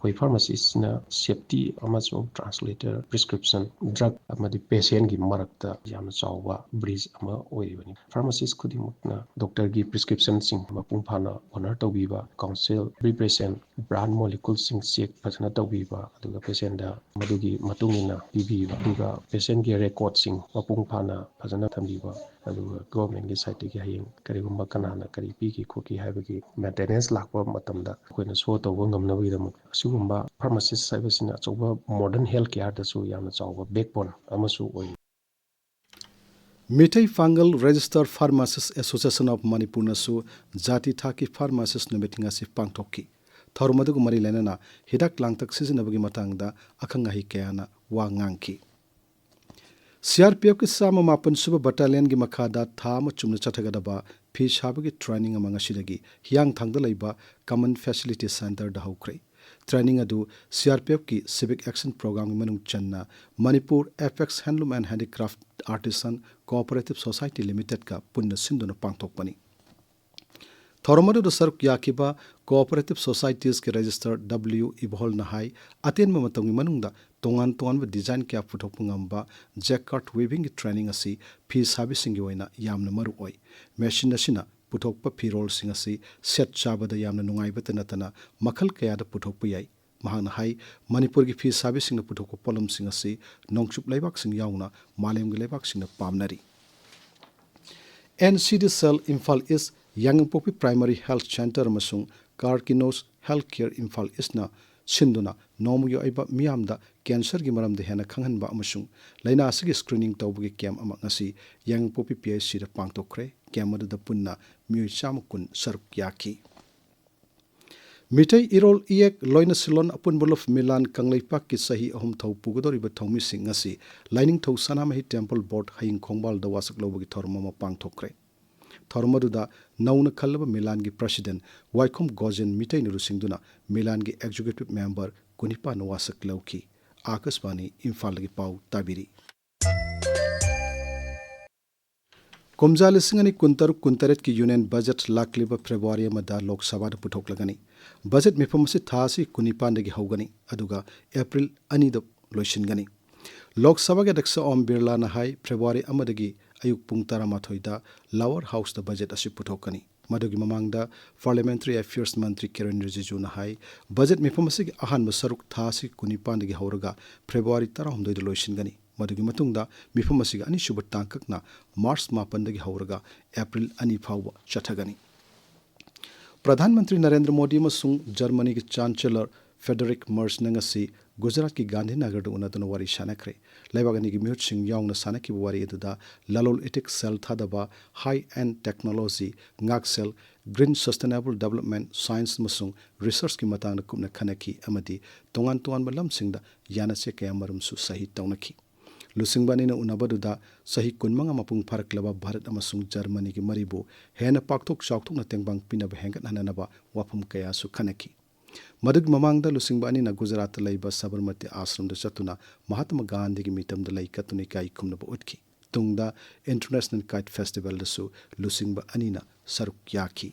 ꯑꯩꯈꯣꯏ ꯐꯥꯔꯃꯥꯁꯤꯁꯅ ꯁꯦꯐꯇꯤ ꯑꯃꯁꯨꯡ ꯇ꯭ꯔꯥꯟꯁꯂꯦꯇꯔ, ꯄ꯭ꯔꯤꯁꯀ꯭ꯔꯤꯞꯁꯟ, ꯗ꯭ꯔꯒ ꯑꯃꯗꯤ ꯄꯦꯁꯦꯟꯒꯤ ꯃꯔꯛꯇ ꯌꯥꯝꯅ ꯆꯥꯎꯕ ꯕ꯭ꯔꯤꯖ ꯑꯃ ꯑꯣꯏꯔꯤꯕꯅꯤ꯫ ꯐꯥꯔꯃꯥꯁꯤꯁ ꯈꯨꯗꯤꯡꯃꯛꯅ ꯗꯣꯛꯇꯔꯒꯤ ꯄ꯭ꯔꯤꯁꯀ꯭ꯔꯤꯞꯁꯟꯁꯤꯡ ꯃꯄꯨꯡ ꯐꯥꯅ ꯑꯣꯅꯔ ꯇꯧꯕꯤꯕ, ꯀꯥꯎꯟꯁꯤꯜ, ꯑꯦꯚ꯭ꯔꯤ ꯄꯦꯁꯦꯟ, ꯕ꯭ꯔꯥꯟ ꯃꯣꯂꯤꯀꯨꯜꯁꯤꯡ ꯆꯦꯛ ꯐꯖꯅ ꯇꯧꯕꯤꯕ, ꯑꯗꯨꯒ ꯄꯦꯁꯦꯟꯗ ꯃꯗꯨꯒꯤ ꯃꯇꯨꯡ ꯏꯟꯅ ꯄꯤꯕꯤꯕ, ꯑꯗꯨꯒ ꯄꯦꯁꯦꯟꯒꯤ ꯔꯦꯀꯣꯔꯠꯁꯤꯡ ꯃꯄꯨꯡ ꯐꯥꯅ ꯐꯖꯅ ꯊꯝꯕꯤꯕ, ꯑꯗꯨꯒ ꯒꯣꯔꯃꯦꯟꯒꯤ ꯁꯥꯏꯠꯇꯒꯤ ꯍꯌꯦꯡ ꯀꯔꯤꯒꯨꯝꯕ ꯀꯅꯥꯅ ꯀꯔꯤ ꯄꯤꯈꯤ ꯈꯣꯠꯈꯤ ꯍꯥꯏꯕꯒꯤ ꯃꯦꯟꯇꯦꯅꯦꯟꯁ ꯂꯥꯛꯄ ꯃꯇꯝꯗ ꯑꯩꯈꯣꯏꯅ ꯁꯣ ꯇꯧꯕ ꯉꯝꯅꯕꯒꯤꯗꯃꯛ ꯑꯁꯤꯒꯨꯝꯕ ꯐꯥꯔꯃꯥꯁꯤꯁ ꯍꯥꯏꯕꯁꯤꯅ ꯑꯆꯧꯕ ꯃꯣꯗꯔꯟ ꯍꯦꯜꯊ ꯀꯤꯌꯔꯗꯁꯨ ꯌꯥꯝꯅ ꯆꯥꯎꯕ ꯕꯦꯛꯕꯣꯟ ꯑꯃꯁꯨ ꯑꯣꯏ꯫ ꯃꯤꯇꯩ ꯄꯥꯡꯒꯜ ꯔꯦꯖꯤꯁꯇꯔ ꯐꯥꯔꯃꯥꯁꯤꯁ ꯑꯦꯁꯣꯁꯤꯌꯦꯁꯟ ꯑꯣꯐ ꯃꯅꯤꯄꯨꯔꯅꯁꯨ ꯖꯥꯇꯤ ꯊꯥꯛꯀꯤ ꯐꯥꯔꯃꯥꯁꯤꯁ ꯅꯨꯃꯤꯠ ꯉꯁꯤ ꯄꯥꯡꯊꯣꯛꯈꯤ꯫ ꯊꯧꯔꯝ ꯑꯗꯨꯒ ꯃꯔꯤ ꯂꯩꯅꯅ ꯍꯤꯗꯥꯛ ꯂꯥꯡꯊꯛ ꯁꯤꯖꯤꯟꯅꯕꯒꯤ ꯃꯇꯥꯡꯗ ꯑꯈꯪ ꯑꯍꯩ ꯀꯌꯥꯅ ꯋꯥ ꯉꯥꯡꯈꯤ꯫ ꯁꯤ ꯑꯥꯔ ꯄꯤ ꯑꯦꯐꯀꯤ ꯆꯥꯝꯃ ꯃꯥꯄꯟ ꯁꯨꯕ ꯕꯠꯇꯥꯂꯤꯌꯟꯒꯤ ꯃꯈꯥꯗ ꯊꯥ ꯑꯃ ꯆꯨꯝꯅ ꯆꯠꯊꯒꯗꯕ ꯐꯤ ꯁꯥꯕꯒꯤ ꯇ꯭ꯔꯦꯅꯤꯡ ꯑꯃ ꯉꯁꯤꯗꯒꯤ ꯍꯤꯌꯥꯡꯊꯥꯡꯗ ꯂꯩꯕ ꯀꯃꯟ ꯐꯦꯁꯤꯂꯤꯇꯤ ꯁꯦꯟꯇꯔꯗ ꯍꯧꯈ꯭ꯔꯦ꯫ ꯇ꯭ꯔꯦꯅꯤꯡ ꯑꯗꯨ ꯁꯤ ꯑꯥꯔ ꯄꯤ ꯑꯦꯐꯀꯤ ꯁꯤꯚꯤꯛ ꯑꯦꯛꯁꯟ ꯄ꯭ꯔꯣꯒ꯭ꯔꯥꯝꯒꯤ ꯃꯅꯨꯡ ꯆꯟꯅ ꯃꯅꯤꯄꯨꯔ ꯑꯦꯐ ꯑꯦꯛꯁ ꯍꯦꯟꯂꯨꯝ and handicraft artisan cooperative society ꯂꯤꯃꯤꯇꯦꯗꯀ ꯄꯨꯟꯅ ꯁꯤꯟꯗꯨꯅ ꯄꯥꯡꯊꯣꯛꯄꯅꯤ꯫ ꯊꯧꯔꯝ ꯑꯗꯨꯗ ꯁꯔꯨꯛ ꯌꯥꯈꯤꯕ ꯀꯣꯑꯣꯄꯔꯦꯇꯤꯚ ꯁꯣꯁꯥꯏꯇꯤꯁꯀꯤ ꯔꯦꯖꯤꯁꯇꯔ ꯗꯕ꯭ꯂꯤꯌꯨ ꯏꯕꯣꯍꯜꯅ ꯍꯥꯏ, ꯑꯇꯦꯟꯕ ꯃꯇꯝꯒꯤ ꯃꯅꯨꯡꯗ ꯇꯣꯉꯥꯟ ꯇꯣꯉꯥꯟꯕ ꯗꯤꯖꯥꯏꯟ ꯀꯌꯥ ꯄꯨꯊꯣꯛꯄ ꯉꯝꯕ ꯖꯦꯀꯥꯔꯠ ꯋꯤꯚꯤꯡꯒꯤ ꯇ꯭ꯔꯦꯅꯤꯡ ꯑꯁꯤ ꯐꯤ ꯁꯥꯕꯤꯁꯤꯡꯒꯤ ꯑꯣꯏꯅ ꯌꯥꯝꯅ ꯃꯔꯨ ꯑꯣꯏ꯫ ꯃꯦꯁꯤꯟ ꯑꯁꯤꯅ ꯄꯨꯊꯣꯛꯄ ꯐꯤꯔꯣꯜꯁꯤꯡ ꯑꯁꯤ ꯁꯦꯠ ꯆꯥꯕꯗ ꯌꯥꯝꯅ ꯅꯨꯡꯉꯥꯏꯕꯇ ꯅꯠꯇꯅ ꯃꯈꯜ ꯀꯌꯥꯗ ꯄꯨꯊꯣꯛꯄ ꯌꯥꯏ꯫ ꯃꯍꯥꯛꯅ ꯍꯥꯏ, ꯃꯅꯤꯄꯨꯔꯒꯤ ꯐꯤ ꯁꯥꯕꯤꯁꯤꯡꯅ ꯄꯨꯊꯣꯛꯄ ꯄꯣꯠꯂꯝꯁꯤꯡ ꯑꯁꯤ ꯅꯣꯡꯆꯨꯞ ꯂꯩꯕꯥꯛꯁꯤꯡ ꯌꯥꯎꯅ ꯃꯥꯂꯦꯝꯒꯤ ꯂꯩꯕꯥꯛꯁꯤꯡꯅ ꯄꯥꯝꯅꯔꯤ꯫ ꯑꯦꯟ ꯁꯤ ꯗꯤ ꯁꯦꯜ ꯏꯝꯐꯥꯜ ꯏꯁ, ꯌꯥꯉꯥꯄꯣꯛꯄꯤ ꯄ꯭ꯔꯥꯏꯃꯥꯔꯤ ꯍꯦꯜꯊ ꯁꯦꯟꯇꯔ ꯑꯃꯁꯨꯡ Karkinos Healthcare Imphal Eastꯅ ꯁꯤꯟꯗꯨꯅ ꯅꯣꯡꯃꯒꯤ ꯑꯣꯏꯕ ꯃꯤꯌꯥꯝꯗ cancerꯒꯤ ꯃꯔꯝꯗ ꯍꯦꯟꯅ ꯈꯪꯍꯟꯕ ꯑꯃꯁꯨꯡ ꯂꯥꯏꯅꯥ ꯑꯁꯤꯒꯤ screening ꯇꯧꯕꯒꯤ camp ꯑꯃ ꯉꯁꯤ ꯌꯥꯏꯉꯪꯄꯣꯛꯄꯤ P H Cꯗ ꯄꯥꯡꯊꯣꯛꯈ꯭ꯔꯦ꯫ Camp ꯑꯗꯨꯗ ꯄꯨꯟꯅ ꯃꯤꯑꯣꯏ ꯆꯥꯝꯃ ꯀꯨꯟ ꯁꯔꯨꯛ ꯌꯥꯈꯤ꯫ ꯃꯤꯇꯩ ꯏꯔꯣꯜ ꯏꯌꯦꯛ ꯂꯣꯏꯅ ꯁꯤꯜꯂꯣꯟ ꯑꯄꯨꯟꯕ ꯂꯨꯞ ꯃꯤꯂꯥꯟ ꯀꯪꯂꯩꯄꯥꯛꯀꯤ ꯆꯍꯤ ꯑꯍꯨꯝ ꯊꯧ ꯄꯨꯒꯗꯧꯔꯤꯕ ꯊꯧꯃꯤꯁꯤꯡ ꯉꯁꯤ ꯂꯥꯏꯅꯤꯡꯊꯧ ꯁꯅꯥꯃꯍꯤ Temple Board ꯍꯌꯤꯡ ꯈꯣꯡꯕꯥꯜꯗ ꯋꯥꯁꯛ ꯂꯧꯕꯒꯤ ꯊꯧꯔꯝ ꯑꯃ ꯄꯥꯡꯊꯣꯛꯈ꯭ꯔꯦ꯫ ꯊꯧꯔꯝ ꯑꯗꯨꯗ ꯅꯧꯅ ꯈꯜꯂꯕ ꯃꯤꯂꯥꯟꯒꯤ President ꯋꯥꯏꯈꯣꯝ ꯒꯣꯖꯦꯟ ꯃꯤꯇꯩꯅ ꯂꯨꯆꯤꯡꯗꯨꯅ ꯃꯤꯂꯥꯟꯒꯤ Executive Member ꯀꯨꯟꯅꯤꯄꯥꯟꯅ ꯋꯥꯁꯛ ꯂꯧꯈꯤ꯫ ꯑꯥꯀꯥꯁꯕꯥꯅꯤ ꯏꯝꯐꯥꯜꯗꯒꯤ ꯄꯥꯎ ꯇꯥꯕꯤꯔꯤ꯫ ꯀꯨꯝꯖꯥ ꯂꯤꯁꯤꯡ ꯑꯅꯤ ꯀꯨꯟꯇꯔꯨꯛ ꯀꯨꯟꯇꯔꯦꯠꯀꯤ Union Budget ꯂꯥꯛꯂꯤꯕ February ꯑꯃꯗ ꯂꯣꯛ ꯁꯚꯥꯗ ꯄꯨꯊꯣꯛꯂꯒꯅꯤ꯫ Budget ꯃꯤꯐꯝ ꯑꯁꯤ ꯊꯥ ꯑꯁꯤ ꯀꯨꯟꯅꯤꯄꯥꯟꯗꯒꯤ ꯍꯧꯒꯅꯤ, ꯑꯗꯨꯒ April ꯑꯅꯤꯗ ꯂꯣꯏꯁꯤꯟꯒꯅꯤ꯫ ꯂꯣꯛ ꯁꯚꯥꯒꯤ ꯑꯗ꯭ꯌꯛꯁ ꯑꯣꯝ ꯕꯤꯔꯂꯥꯅ ꯍꯥꯏ, February ꯑꯃꯗꯒꯤ ꯑꯌꯨꯛ ꯄꯨꯡ ꯇꯔꯥꯃꯥꯊꯣꯏꯗ Lower Houseꯇ budget ꯑꯁꯤ ꯄꯨꯊꯣꯛꯀꯅꯤ꯫ ꯃꯗꯨꯒꯤ ꯃꯃꯥꯡꯗ Parliamentary Affairs ꯃꯟꯇ꯭ꯔꯤ ꯀꯤꯔꯦꯟ ꯔꯤꯖꯤꯖꯨꯅ ꯍꯥꯏ, budget ꯃꯤꯐꯝ ꯑꯁꯤꯒꯤ ꯑꯍꯥꯟꯕ ꯁꯔꯨꯛ ꯊꯥ ꯑꯁꯤ ꯀꯨꯟꯅꯤꯄꯥꯟꯗꯒꯤ ꯍꯧꯔꯒ February ꯇꯔꯥꯍꯨꯝꯗꯣꯏꯗ ꯂꯣꯏꯁꯤꯟꯒꯅꯤ꯫ ꯃꯗꯨꯒꯤ ꯃꯇꯨꯡꯗ ꯃꯤꯐꯝ ꯑꯁꯤꯒꯤ ꯑꯅꯤꯁꯨꯕ ꯇꯥꯡꯀꯛꯅ March ꯃꯥꯄꯟꯗꯒꯤ ꯍꯧꯔꯒ April ꯑꯅꯤ ꯐꯥꯎꯕ ꯆꯠꯊꯒꯅꯤ꯫ ꯄ꯭ꯔꯙꯥꯟ ꯃꯟꯇ꯭ꯔꯤ ꯅꯔꯦꯟꯗ꯭ꯔ ꯃꯣꯗꯤ ꯑꯃꯁꯨꯡ ꯖꯔꯃꯅꯤꯒꯤ Chancellor Friedrich Merzꯅ ꯉꯁꯤ ꯒꯨꯖꯔꯥꯠꯀꯤ ꯒꯥꯟꯙꯤꯅꯒꯔꯗ ꯎꯅꯗꯨꯅ ꯋꯥꯔꯤ ꯁꯥꯟꯅꯈ꯭ꯔꯦ꯫ ꯂꯩꯕꯥꯛ ꯑꯅꯤꯒꯤ ꯃꯤꯍꯨꯠꯁꯤꯡ ꯌꯥꯎꯅ ꯁꯥꯟꯅꯈꯤꯕ ꯋꯥꯔꯤ ꯑꯗꯨꯗ ꯂꯂꯣꯟ ꯏꯇꯤꯛ, ꯁꯦꯜ ꯊꯥꯗꯕ, high-end technology, ꯉꯥꯛꯁꯦꯜ, green sustainable development, science ꯑꯃꯁꯨꯡ researchꯀꯤ ꯃꯇꯥꯡꯗ ꯀꯨꯞꯅ ꯈꯟꯅꯈꯤ ꯑꯃꯗꯤ ꯇꯣꯉꯥꯟ ꯇꯣꯉꯥꯟꯕ ꯂꯝꯁꯤꯡꯗ ꯌꯥꯅꯆꯦ ꯀꯌꯥꯃꯔꯨꯝꯁꯨ ꯁꯍꯤ ꯇꯧꯅꯈꯤ꯫ ꯂꯨꯆꯤꯡꯕ ꯑꯅꯤꯅ ꯎꯅꯕꯗꯨꯗ ꯆꯍꯤ ꯀꯨꯟꯃꯉꯥ ꯃꯄꯨꯡ ꯐꯥꯔꯛꯂꯕ ꯚꯥꯔꯠ ꯑꯃꯁꯨꯡ ꯖꯔꯃꯅꯤꯒꯤ ꯃꯔꯤꯕꯨ ꯍꯦꯟꯅ ꯄꯥꯛꯊꯣꯛ ꯆꯥꯎꯊꯣꯛꯅ ꯇꯦꯡꯕꯥꯡ ꯄꯤꯅꯕ ꯍꯦꯟꯒꯠꯍꯟꯅꯅꯕ ꯋꯥꯐꯝ ꯀꯌꯥꯁꯨ ꯈꯟꯅꯈꯤ꯫ ꯃꯗꯨꯒꯤ ꯃꯃꯥꯡꯗ ꯂꯨꯆꯤꯡꯕ ꯑꯅꯤꯅ ꯒꯨꯖꯔꯥꯠꯇ ꯂꯩꯕ ꯁꯕꯔꯃꯇꯤ ꯑꯥꯁ꯭ꯔꯝꯗ ꯆꯠꯇꯨꯅ ꯃꯍꯥꯇꯃꯥ ꯒꯥꯟꯙꯤꯒꯤ ꯃꯤꯇꯝꯗ ꯂꯩ ꯀꯠꯇꯨꯅ ꯏꯀꯥꯏ ꯈꯨꯝꯅꯕ ꯎꯠꯈꯤ꯫ ꯇꯨꯡꯗ International Kite Festivalꯗꯁꯨ ꯂꯨꯆꯤꯡꯕ ꯑꯅꯤꯅ ꯁꯔꯨꯛ ꯌꯥꯈꯤ꯫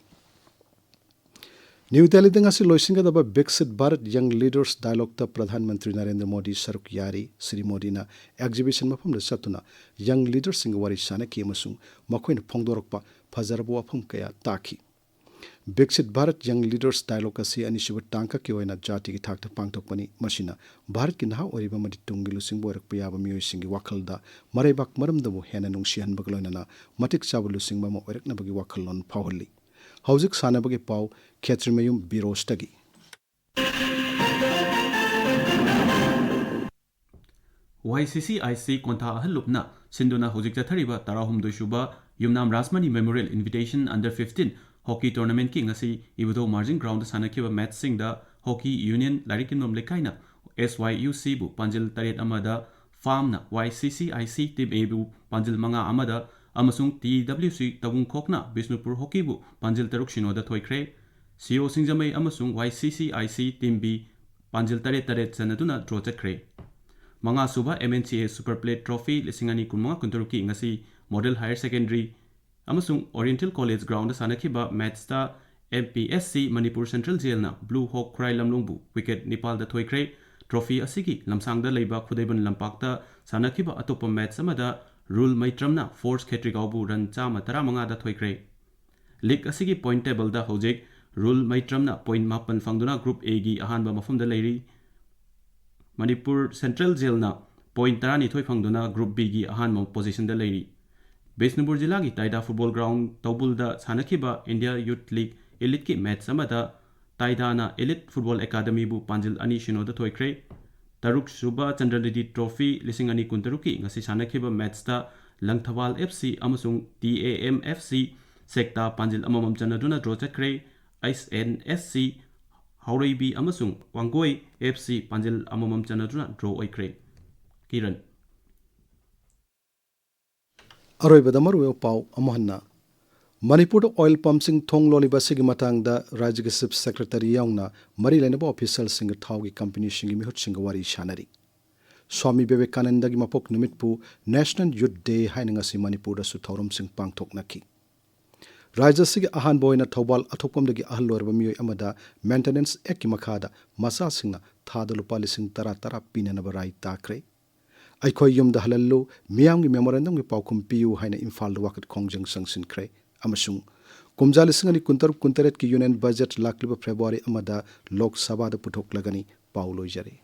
ꯅ꯭ꯌꯨ ꯗꯦꯜꯂꯤꯗ ꯉꯁꯤ ꯂꯣꯏꯁꯤꯟꯒꯗꯕ ꯕꯤꯛꯁꯤꯠ ꯚꯥꯔꯠ Young Leaders Dialogueꯇ ꯄ꯭ꯔꯙꯥꯟ ꯃꯟꯇ꯭ꯔꯤ ꯅꯔꯦꯟꯗ꯭ꯔ ꯃꯣꯗꯤ ꯁꯔꯨꯛ ꯌꯥꯔꯤ꯫ ꯁ꯭ꯔꯤ ꯃꯣꯗꯤꯅ exhibition ꯃꯐꯝꯗ ꯆꯠꯇꯨꯅ young leaderꯁꯤꯡꯒ ꯋꯥꯔꯤ ꯁꯥꯟꯅꯈꯤ ꯑꯃꯁꯨꯡ ꯃꯈꯣꯏꯅ ꯐꯣꯡꯗꯣꯔꯛꯄ ꯐꯖꯔꯕ ꯋꯥꯐꯝ ꯀꯌꯥ ꯇꯥꯈꯤ꯫ ꯕꯤꯛꯁꯤꯠ ꯚꯥꯔꯠ Young Leaders Dialogue ꯑꯁꯤ ꯑꯅꯤꯁꯨꯕ ꯇꯥꯡꯀꯛꯀꯤ ꯑꯣꯏꯅ ꯖꯥꯇꯤꯒꯤ ꯊꯥꯛꯇ ꯄꯥꯡꯊꯣꯛꯄꯅꯤ꯫ ꯃꯁꯤꯅ ꯚꯥꯔꯠꯀꯤ ꯅꯍꯥ ꯑꯣꯏꯔꯤꯕ ꯑꯃꯗꯤ ꯇꯨꯡꯒꯤ ꯂꯨꯆꯤꯡꯕ ꯑꯣꯏꯔꯛꯄ ꯌꯥꯕ ꯃꯤꯑꯣꯏꯁꯤꯡꯒꯤ ꯋꯥꯈꯜꯗ ꯃꯔꯩꯕꯥꯛ ꯃꯔꯝꯗꯕꯨ ꯍꯦꯟꯅ ꯅꯨꯡꯁꯤꯍꯟꯕꯒ ꯂꯣꯏꯅꯅ ꯃꯇꯤꯛ ꯆꯥꯕ ꯂꯨꯆꯤꯡꯕ ꯑꯃ ꯑꯣꯏꯔꯛꯅꯕꯒꯤ ꯋꯥꯈꯜꯂꯣꯟ ꯐꯥꯎꯍꯜꯂꯤ꯫ ꯍꯧꯖꯤꯛ ꯁꯥꯟꯅꯕꯒꯤ ꯄꯥꯎ ꯈꯦꯇ꯭ꯔꯤꯃꯌꯨꯝ ꯕꯤꯔꯣꯁꯇꯒꯤ꯫ ꯋꯥꯏ ꯁꯤ ꯁꯤ ꯑꯥꯏ ꯁꯤ ꯀꯣꯟꯊꯥ ꯑꯍꯜ ꯂꯨꯞꯅ ꯁꯤꯟꯗꯨꯅ ꯍꯧꯖꯤꯛ ꯆꯠꯊꯔꯤꯕ ꯇꯔꯥꯍꯨꯝꯗꯣꯏ ꯁꯨꯕ ꯌꯨꯝꯅꯥꯝ Rajmani Memorial Invitation Under fifteen Hockey Tournamentꯀꯤ ꯉꯁꯤ ꯏꯕꯨꯙꯧ ꯃꯥꯔꯖꯤꯡ Groundꯗ ꯁꯥꯟꯅꯈꯤꯕ matchꯁꯤꯡꯗ Hockey Union ꯂꯥꯏꯔꯤꯛ ꯌꯨꯝꯐꯝ ꯂꯩꯀꯥꯏꯅ S Y U Cꯕꯨ ꯄꯥꯟꯖꯤꯜ ꯇꯔꯦꯠ ꯑꯃꯗ, ꯐꯥꯝꯅ Y C C I C Team Aꯕꯨ ꯄꯥꯟꯖꯤꯜ ꯃꯉꯥ ꯑꯃꯗ ꯑꯃꯁꯨꯡ T W C ꯇꯧꯕꯨꯡꯈꯣꯛꯅ ꯕꯤꯁꯅꯨꯄꯨꯔ Hockeyꯕꯨ ꯄꯥꯟꯖꯤꯜ ꯇꯔꯨꯛ ꯁꯤꯅꯣꯗ ꯊꯣꯏꯈ꯭ꯔꯦ꯫ C O ꯁꯤꯡꯖꯃꯩ ꯑꯃꯁꯨꯡ Y C C I C Team B ꯄꯥꯟꯖꯤꯜ ꯇꯔꯦꯠ ꯇꯔꯦꯠ ꯆꯟꯅꯗꯨꯅ draw ꯆꯠꯈ꯭ꯔꯦ꯫ ꯃꯉꯥ ꯁꯨꯕ M N C A Super Plate Trophy ꯂꯤꯁꯤꯡ ꯑꯅꯤ ꯀꯨꯟꯃꯉꯥ ꯀꯨꯟꯇꯔꯨꯛꯀꯤ ꯉꯁꯤ Model Higher Secondary ꯑꯃꯁꯨꯡ Oriental College Groundꯗ ꯁꯥꯟꯅꯈꯤꯕ matchꯇ M P S C Manipur Central Jailꯅ Blue Hawk ꯈꯨꯔꯥꯏ ꯂꯝꯂꯣꯡꯕꯨ wicket ꯅꯤꯄꯥꯜꯗ ꯊꯣꯏꯈ꯭ꯔꯦ꯫ Trophy ꯑꯁꯤꯒꯤ ꯂꯝꯁꯥꯡꯗ ꯂꯩꯕ ꯈꯨꯗꯩꯕꯟ ꯂꯝꯄꯥꯛꯇ ꯁꯥꯟꯅꯈꯤꯕ ꯑꯇꯣꯞꯄ match ꯑꯃꯗ Rule ꯃꯩꯇ꯭ꯔꯝꯅ Force ꯈꯦꯇ꯭ꯔꯤꯒꯥꯎꯕꯨ run ꯆꯥꯝꯃ ꯇꯔꯥꯃꯉꯥꯗ ꯊꯣꯏꯈ꯭ꯔꯦ꯫ League ꯑꯁꯤꯒꯤ point tableꯗ ꯍꯧꯖꯤꯛ Rule ꯃꯩꯇ꯭ꯔꯝꯅ point ꯃꯥꯄꯟ ꯐꯪꯗꯨꯅ Group Aꯒꯤ ꯑꯍꯥꯟꯕ ꯃꯐꯝꯗ ꯂꯩꯔꯤ꯫ ꯃꯅꯤꯄꯨꯔ Central Jailꯅ point ꯇꯔꯥꯅꯤꯊꯣꯏ ꯐꯪꯗꯨꯅ Group Bꯒꯤ ꯑꯍꯥꯟꯕ positionꯗ ꯂꯩꯔꯤ꯫ ꯕꯤꯁꯅꯨꯄꯨꯔ ꯖꯤꯂꯥꯒꯤ ꯇꯥꯏꯗꯥ Football Ground ꯇꯧꯕꯨꯜꯗ ꯁꯥꯟꯅꯈꯤꯕ India Youth League Eliteꯀꯤ match ꯑꯃꯗ ꯇꯥꯏꯗꯥꯅ Elite Football Academyꯕꯨ ꯄꯥꯟꯖꯤꯜ ꯑꯅꯤ ꯁꯤꯅꯣꯗ ꯊꯣꯏꯈ꯭ꯔꯦ꯫ ꯇꯔꯨꯛ ꯁꯨꯕ ꯆꯟꯗ꯭ꯔꯅꯤꯙꯤ Trophy ꯂꯤꯁꯤꯡ ꯑꯅꯤ ꯀꯨꯟꯇꯔꯨꯛꯀꯤ ꯉꯁꯤ ꯁꯥꯟꯅꯈꯤꯕ matchꯇ ꯂꯪꯊꯕꯥꯜ F C ꯑꯃꯁꯨꯡ T A M F C ꯁꯦꯛꯇꯥ ꯄꯥꯟꯖꯤꯜ ꯑꯃꯃꯝ ꯆꯟꯅꯗꯨꯅ draw ꯆꯠꯈ꯭ꯔꯦ꯫ S N S C ꯍꯥꯎꯔꯩꯕꯤ ꯑꯃꯁꯨꯡ ꯋꯥꯡꯒꯣꯏ F C ꯄꯥꯟꯖꯤꯜ ꯑꯃꯃꯝ ꯆꯟꯅꯗꯨꯅ draw ꯑꯣꯏꯈ꯭ꯔꯦ꯫ ꯀꯤꯔꯟ꯫ ꯑꯔꯣꯏꯕꯗ ꯃꯔꯨꯑꯣꯏꯕ ꯄꯥꯎ ꯑꯃꯨꯛ ꯍꯟꯅ꯫ ꯃꯅꯤꯄꯨꯔꯗ oil pumpꯁꯤꯡ ꯊꯣꯡ ꯂꯣꯜꯂꯤꯕ ꯑꯁꯤꯒꯤ ꯃꯇꯥꯡꯗ ꯔꯥꯖ꯭ꯌꯒꯤ Chief Secretary ꯌꯥꯎꯅ ꯃꯔꯤ ꯂꯩꯅꯕ officialꯁꯤꯡꯒ ꯊꯥꯎꯒꯤ companyꯁꯤꯡꯒꯤ ꯃꯤꯍꯨꯠꯁꯤꯡꯒ ꯋꯥꯔꯤ ꯁꯥꯟꯅꯔꯤ꯫ ꯁ꯭ꯋꯥꯃꯤ ꯕꯤꯕꯦꯀꯥꯅꯟꯗꯒꯤ ꯃꯄꯣꯛ ꯅꯨꯃꯤꯠꯄꯨ National Youth Day ꯍꯥꯏꯅ ꯉꯁꯤ ꯃꯅꯤꯄꯨꯔꯗꯁꯨ ꯊꯧꯔꯝꯁꯤꯡ ꯄꯥꯡꯊꯣꯛꯅꯈꯤ꯫ ꯔꯥꯖ꯭ꯌ ꯑꯁꯤꯒꯤ ꯑꯍꯥꯟꯕ ꯑꯣꯏꯅ ꯊꯧꯕꯥꯜ ꯑꯊꯣꯛꯄꯝꯗꯒꯤ ꯑꯍꯜ ꯑꯣꯏꯔꯕ ꯃꯤꯑꯣꯏ ꯑꯃꯗ Maintenance Actꯀꯤ ꯃꯈꯥꯗ ꯃꯆꯥꯁꯤꯡꯅ ꯊꯥꯗ ꯂꯨꯄꯥ ꯂꯤꯁꯤꯡ ꯇꯔꯥ ꯇꯔꯥ ꯄꯤꯅꯅꯕ ꯔꯥꯏ ꯇꯥꯈ꯭ꯔꯦ꯫ "ꯑꯩꯈꯣꯏ ꯌꯨꯝꯗ ꯍꯜꯍꯜꯂꯨ" ꯃꯤꯌꯥꯝꯒꯤ memorandumꯒꯤ ꯄꯥꯎꯈꯨꯝ ꯄꯤꯌꯨ ꯍꯥꯏꯅ ꯏꯝꯐꯥꯜꯗ ꯋꯥꯀꯠ ꯈꯣꯡꯖꯪ ꯆꯪꯁꯤꯟꯈ꯭ꯔꯦ꯫ ꯑꯃꯁꯨꯡ ꯀꯨꯝꯖꯥ ꯂꯤꯁꯤꯡ ꯑꯅꯤ ꯀꯨꯟꯇꯔꯨꯛ ꯀꯨꯟꯇꯔꯦꯠꯀꯤ Union Budget ꯂꯥꯛꯂꯤꯕ February ꯑꯃꯗ ꯂꯣꯛ ꯁꯚꯥꯗ ꯄꯨꯊꯣꯛꯂꯒꯅꯤ꯫ ꯄꯥꯎ ꯂꯣꯏꯖꯔꯦ꯫